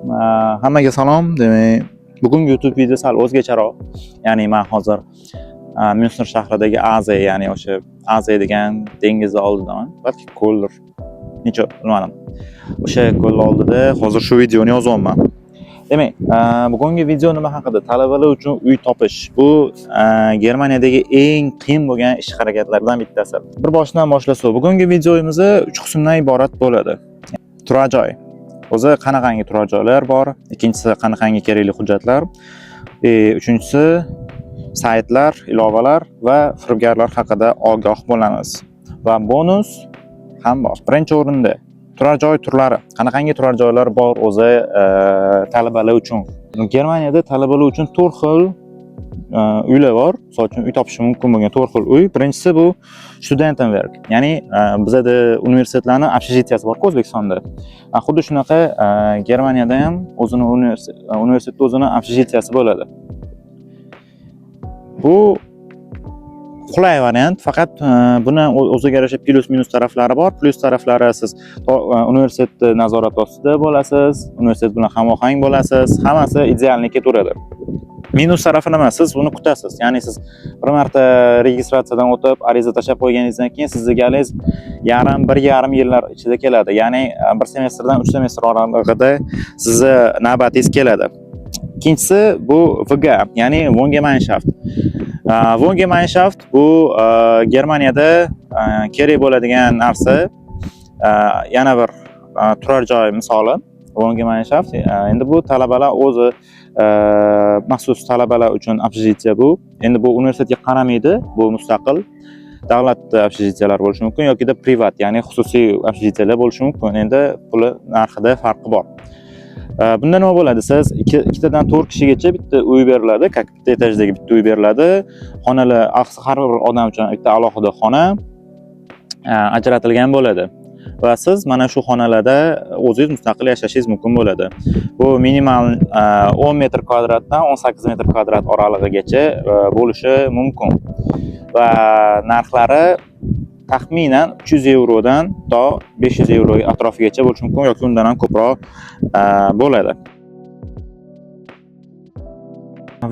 Hammaga salom. Demak, bugungi YouTube video sal o'zgacharoq. Ya'ni men hozir Münster shahridagi Aze, ya'ni o'sha Aze degan dengizni oldidaman. Balki ko'ldir. Necha bilmadim. O'sha ko'l oldida hozir shu videoni yozyapman. Demak, bugungi video nima haqida? Talabalar uchun uy topish. Bu Germaniyadagi eng qiyin bo'lgan ish harakatlardan bittasi. Bir boshidan boshlasak, bugungi videomiz 3 qismdan iborat bo'ladi. Turar joy. O'zi qanaqangi turar joylar bor, ikkinchisi qanaqangi kerakli hujjatlar, uchinchisi saytlar, ilovalar va firibgarlar haqida ogoh bo'lamiz. Va bonus ham bor. Birinchi o'rinda turar joy turlari. Qanaqangi turar joylar bor o'zi talabalar uchun? Germaniyada talabalar uchun to'rt xil uylar bor. Misol uchun, uy topishi mumkin bo'lgan to'rt xil uy. Birinchisi bu Studentenwerk. Ya'ni bizada universitetlarni общежития si bor-ku O'zbekistonda. Xuddi shunaqa Germaniyada ham o'zini universitetda o'zini общежития si bo'ladi. Bu qulay variant, faqat buni o'ziga yarasha plyus minus taraflari bor. Plyus taraflari: siz universitetni nazorati ostida bo'lasiz, universitet bilan hamohang bo'lasiz, hammasi идеальный ketaveradi. Minus tarafi nima? Siz buni kutasiz. Ya'ni siz bir marta registratsiyadan o'tib, ariza tashlab qo'yganingizdan keyin sizni galingiz yarim, 1,5 yillar ichida keladi. Ya'ni bir semestrdan 3 semestr oralig'ida sizni navbatingiz keladi. Ikkinchisi bu WG, ya'ni Wohngemeinschaft. Wohngemeinschaft bu Germaniyada kerak bo'ladigan narsa. Yana bir turar joy misoli Wohngemeinschaft. Endi bu talabalar o'zi maxsus talabalar uchun общежитие bu. Endi bu universitetga qaramaydi, bu mustaqil davlat общежития lar bo'lishi mumkin yokida privat, ya'ni xususiy общежития lar bo'lishi mumkin. Endi puli narxida farqi bor. Bunda nima bo'ladi? Siz ikkitadan to'rt kishigacha bitta uy beriladi, как bitta etajdagi bitta uy beriladi. Xonalar, har bir odam uchun bitta alohida xona ajratilgan bo'ladi. Va siz mana shu xonalarda o'zingiz mustaqil yashashingiz mumkin bo'ladi. Bu minimal 10 metr kvadratdan 18 metr kvadrat oralig'igacha bo'lishi mumkin. Va narxlari taxminan 300 yevrodan to 500 yevro atrofigacha bo'lishi mumkin yoki undan ham ko'proq bo'ladi.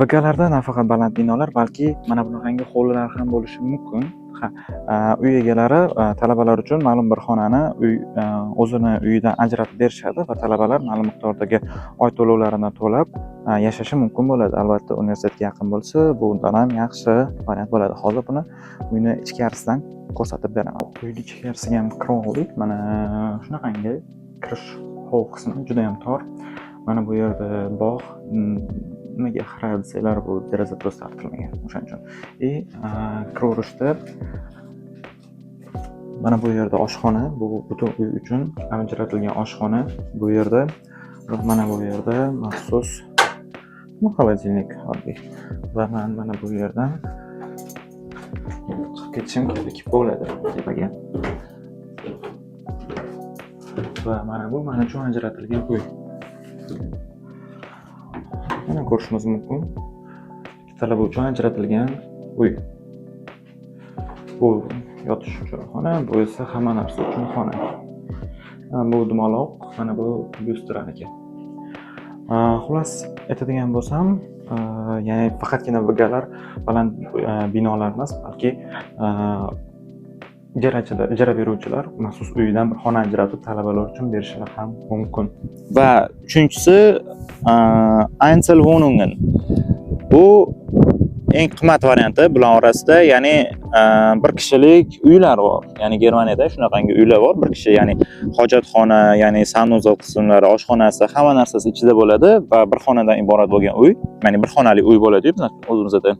WGlarda nafaqat baland binolar, balki mana bunaqangi hovlilar ham bo'lishi mumkin. Ha, uy egalari talabalar uchun ma'lum bir xonani uy o'zini uyidan ajratib berishadi va talabalar ma'lum miqdordagi oy to'lovlarini to'lab yashashi mumkin bo'ladi. Albatta, universitetga yaqin bo'lsa, bu undan ham yaxshi variant bo'ladi. Hozir buni uyni ichkarisidan ko'rsatib beraman. Uyni ichkarisiga ham kirib oldik. Mana shunaqangi kirish hol qismi juda ham tor. Mana bu yerda bog', nimaga xira desanglar, bu deraza просто artilmagan, o'shaning uchun. И kiraverishda mana bu yerda oshxona, bu butun uy uchun ajratilgan oshxona bu yerda. Va mana bu yerda maxsus, bu холодильник oddiy. Va man mana bu yerdan chiqib ketishim kerak bo'ladi tepaga. Va mana bu mana uchun ajratilgan uy. Mana ko'rishimiz mumkin. Talaba uchun ajratilgan uy. Bu yotish uchun xona, bu esa hamma narsa uchun xona. Bu dumaloq, mana bu lyustraniki. Xullas, aytadigan bo'lsam, ya'ni faqatgina WGlar baland binolar emas, balki ijarachilar, ijara beruvchilar maxsus uyidan bir xona ajratib talabalar uchun berishlari ham mumkin. Va uchinchisi Einzelwohnungen. Bu eng qimmat varianti bular orasida, ya'ni bir kishilik uylar bor. Ya'ni Germaniyada shunaqangi uylar bor, bir kishi, ya'ni hojatxona, ya'ni санузел qismlari, oshxonasi, hamma narsasi ichida bo'ladi va bir xonadan iborat bo'lgan uy, ya'ni bir xonali uy bo'ladi-yu bizlar o'zimizda.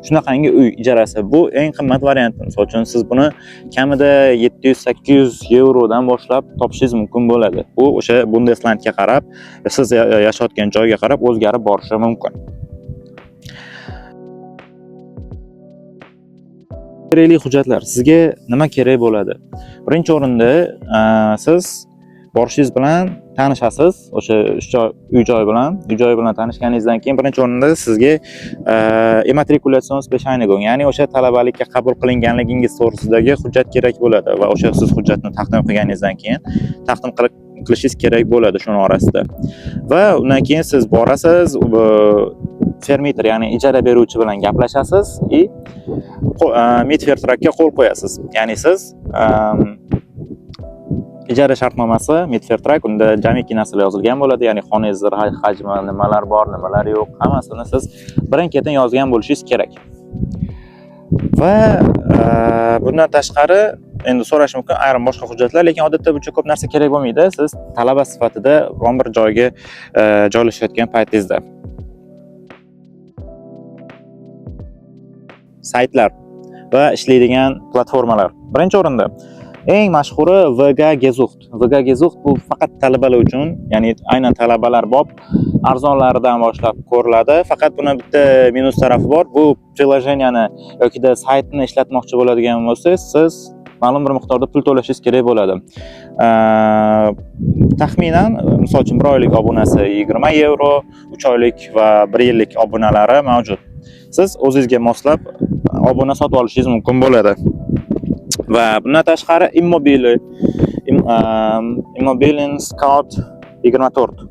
Shunaqangi uy ijarasi bu eng qimmat varianti. Misol uchun, siz buni kamida 700-800 yevrodan boshlab topishingiz mumkin bo'ladi. Bu o'sha Bundeslandga qarab, siz yashayotgan joyga qarab o'zgarib borishi mumkin. Kerakli hujjatlar. Sizga nima kerak bo'ladi? Birinchi o'rinda siz borishingiz bilan tanishasiz o'sha uy joy bilan. Uy joy bilan tanishganingizdan keyin birinchi o'rinda sizga Immatrikulationsbescheinigung, ya'ni o'sha talabalikka qabul qilinganligingiz to'g'risidagi hujjat kerak bo'ladi va o'sha siz hujjatni taqdim qilganingizdan keyin taqdim qilib qilishingiz kerak bo'ladi shuni orasida. Va undan keyin siz borasiz, Vermieter, ya'ni ijara beruvchi bilan gaplashasiz и Mietvertragga qo'l qo'yasiz. Ya'ni siz ijara shartnomasi, Mietvertrag, unda jamiki narsalar yozilgan bo'ladi, ya'ni xonangizni hajmi, nimalar bor, nimalar yo'q, hammasini siz birin-ketin yozgan bo'lishingiz kerak. Va bundan tashqari endi so'rash mumkin ayrim boshqa hujjatlar, lekin odatda buncha ko'p narsa kerak bo'lmaydi. Siz talaba sifatida biron bir joyga joylashayotgan paytingizda. Saytlar va ishlaydigan platformalar. Birinchi o'rinda eng mashhuri WG Gesucht. WG Gesucht bu faqat talabalar uchun, ya'ni aynan talabalar bop arzonlaridan boshlab ko'riladi. Faqat buni bitta minus tarafi bor. Bu приложениyani yokida saytni ishlatmoqchi bo'ladigan bo'lsangiz, siz ma'lum bir miqdorda pul to'lashingiz kerak bo'ladi. Taxminan, misol uchun, bir oylik obunasi 20 yevro, 3 oylik va 1 yillik obunalari mavjud. Siz o'zingizga moslab obuna sotib olishingiz mumkin bo'ladi. Va bundan tashqari Immobilien Scout 24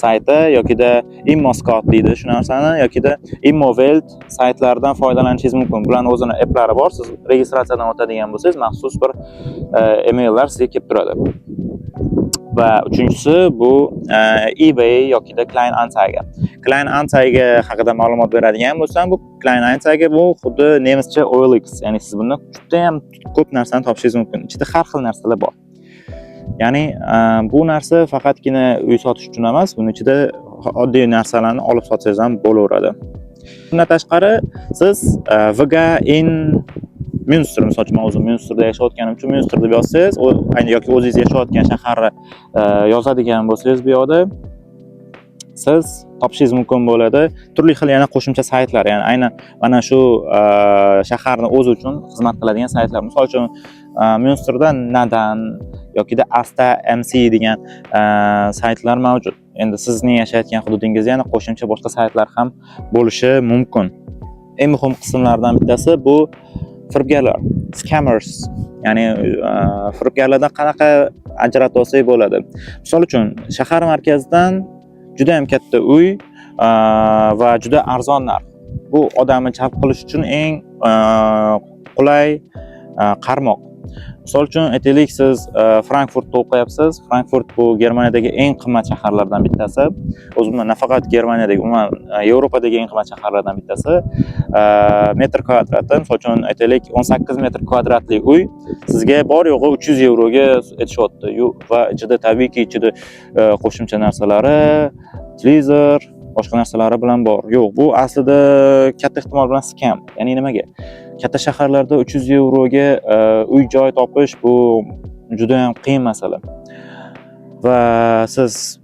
sayti yokida Immo Scout deydi shu narsani, yokida Immowelt saytlaridan foydalanishingiz mumkin. Bularning o'zini applari bor. Siz registratsiyadan o'tadigan bo'lsangiz, maxsus bir emaillar sizga kelib turadi. Va uchinchisi bu eBay yokida Kleinanzeigen. Kleinanzeigen haqida ma'lumot beradigan bo'lsam, bu Kleinanzeigen bu xuddi nemischa OLX, ya'ni siz bundan juda ham ko'p narsani topishingiz mumkin. Ichida har xil narsalar bor. Ya'ni bu narsa faqatgina uy sotish uchun emas, buni ichida oddiy narsalarni olib sotsangiz ham bo'laveradi. Bundan tashqari siz WG in Münster, misol uchun, men o'zim Münsterda yashayotganim uchun Münster deb yozsangiz, ayni yoki o'zingiz yashayotgan shaharni yozadigan bo'lsangiz, bu yoqda siz topishingiz mumkin bo'ladi turli xil yana qo'shimcha saytlar, ya'ni aynan mana shu shaharni o'zi uchun xizmat qiladigan saytlar. Misol uchun, Münsterda Nadan yokida Asta MC degan saytlar mavjud. Endi sizning yashayotgan hududingizda yana qo'shimcha boshqa saytlar ham bo'lishi mumkin. Eng muhim qismlardan bittasi bu firibgarlar, scammers, ya'ni firibgarlardan qanaqa ajratib olsak bo'ladi? Misol uchun, shahar markazidan juda ham katta uy va juda arzon narx. Bu odamni jalb qilish uchun eng qulay qarmoq. Misol uchun, aytaylik, siz Frankfurtda o'qiyapsiz. Frankfurt bu Germaniyadagi eng qimmat shaharlardan bittasi. O'zi umuman nafaqat Germaniyadagi, umuman Yevropadagi eng qimmat shaharlardan bittasi. Metr kvadrati, misol uchun, aytaylik, 18 metr kvadratli uy sizga bor yo'g'i 300 yevroga aytishyapti. Va ichida, tabiiyki, ichida qo'shimcha narsalari, televizor, boshqa narsalari bilan bor. Yo'q, bu aslida katta ehtimol bilan scam. Ya'ni nimaga? Katta shaharlarda 300 yevroga uy joy topish bu juda ham qiyin masala. Va siz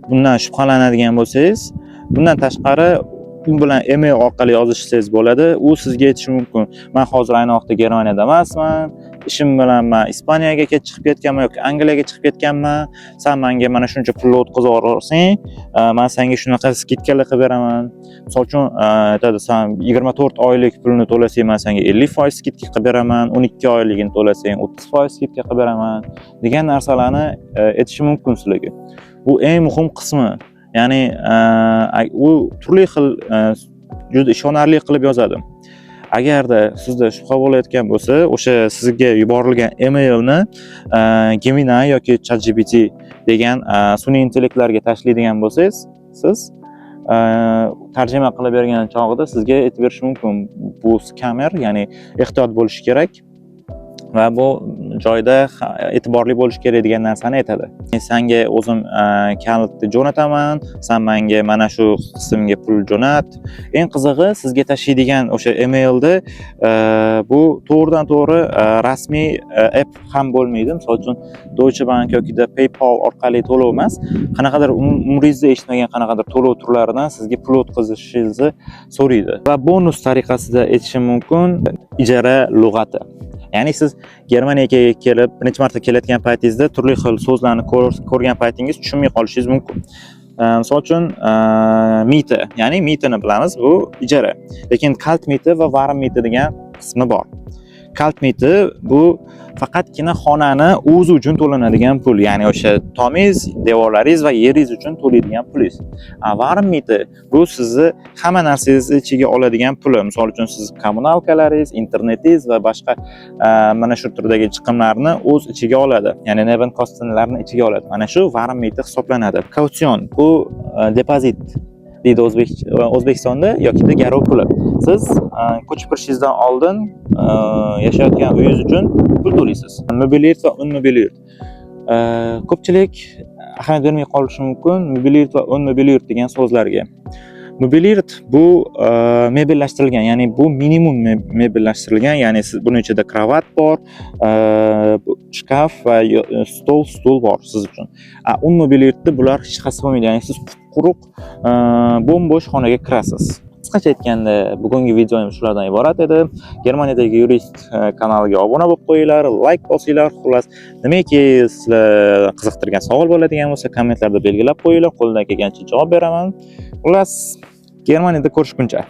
bundan shubhalanadigan bo'lsangiz, bundan tashqari u bilan email orqali yozishsangiz bo'ladi. U sizga aytishi mumkin: "Men hozir ayni vaqtda Germaniyada emasman, ishim bilan man Ispaniyaga chiqib ketganman yoki Angliyaga chiqib ketganman. San menga mana shuncha pulni o'tkazib yuborsang, man senga shunaqa скидка lar qilib beraman." Misol uchun, aytadi: "San 24 oylik pulni to'lasang, man senga 50% скидка qilib beraman, 12 oyligini to'lasang, 30% скидка qilib beraman" degan narsalarni aytishi mumkin sizlarga. Bu eng muhim qismi. Ya'ni u turli xil juda ishonarli qilib yozadi. Agarda sizda shubha bo'layotgan bo'lsa, o'sha sizga yuborilgan emailni Gemini yoki ChatGPT degan sun'iy intellektlarga tashlaydigan bo'lsangiz, siz tarjima qilib bergan chog'ida sizga aytib berishi mumkin. Bu scammer, ya'ni ehtiyot bo'lish kerak va bu joyda e'tiborli bo'lish kerak degan narsani aytadi. Sanga o'zim kalitni jo'nataman, san menga mana shu qismga pul jo'nat. Eng qizig'i, sizga tashlaydigan o'sha emailda bu to'g'ridan to'g'ri rasmiy app ham bo'lmaydi. Misol uchun, Deutsche Bank yokida PayPal orqali to'lov emas, qanaqadir umringizda eshitmagan qanaqadir to'lov turlaridan sizga pul o'tkazishingizni so'raydi. Va bonus tariqasida aytishim mumkin, ijara lug'ati. Ya'ni siz Germaniyaga kelib, birinchi marta kelayotgan paytingizda turli xil so'zlarni ko'rgan paytingiz tushunmay qolishingiz mumkin. Misol uchun, Miete, ya'ni Mieteni bilamiz, bu ijara. Lekin Kaltmiete va Warmmiete degan qismi bor. Kaltmiete bu faqatgina xonani o'zi uchun to'lanadigan pul, ya'ni o'sha tomingiz, devorlaringiz va yeringiz uchun to'laydigan pulingiz. A Warmmiete bu sizni hamma narsangizni ichiga oladigan puli. Misol uchun, siz коммуналка laringiz, internetingiz va boshqa mana shu turdagi chiqimlarni o'z ichiga oladi. Ya'ni Nebenkosten larni ichiga oladi. Mana shu Warmmiete hisoblanadi. Kaution bu depozit deydi O'zbekistonda yokida garov puli. Siz ko'chib kirishingizdan oldin yashayotgan uyingiz uchun pul to'laysiz. Möbliert va unmöbliert. Ko'pchilik ahamiyat bermay qolishi mumkin möbliert va unmöbliert degan so'zlarga. Möbliert bu mebellashtirilgan, ya'ni bu minimum mebellashtirilgan, ya'ni siz buni ichida kravat bor, shkaf va stol, stul bor siz uchun. A unmöbliertda bular hech qaysi bo'lmaydi, ya'ni siz quruq, bo'm-bo'sh xonaga kirasiz. Qisqacha aytganda, bugungi videoyim shulardan iborat edi. Germaniyadagi yurist kanaliga obuna bo'lib qo'yinglar, layk bosinglar. Xullas, nimaki sizlar qiziqtirgan savol bo'ladigan bo'lsa, kommentlarda belgilab qo'yinglar, qo'ldan kelgancha javob beraman. Xullas, Germaniyada ko'rishguncha.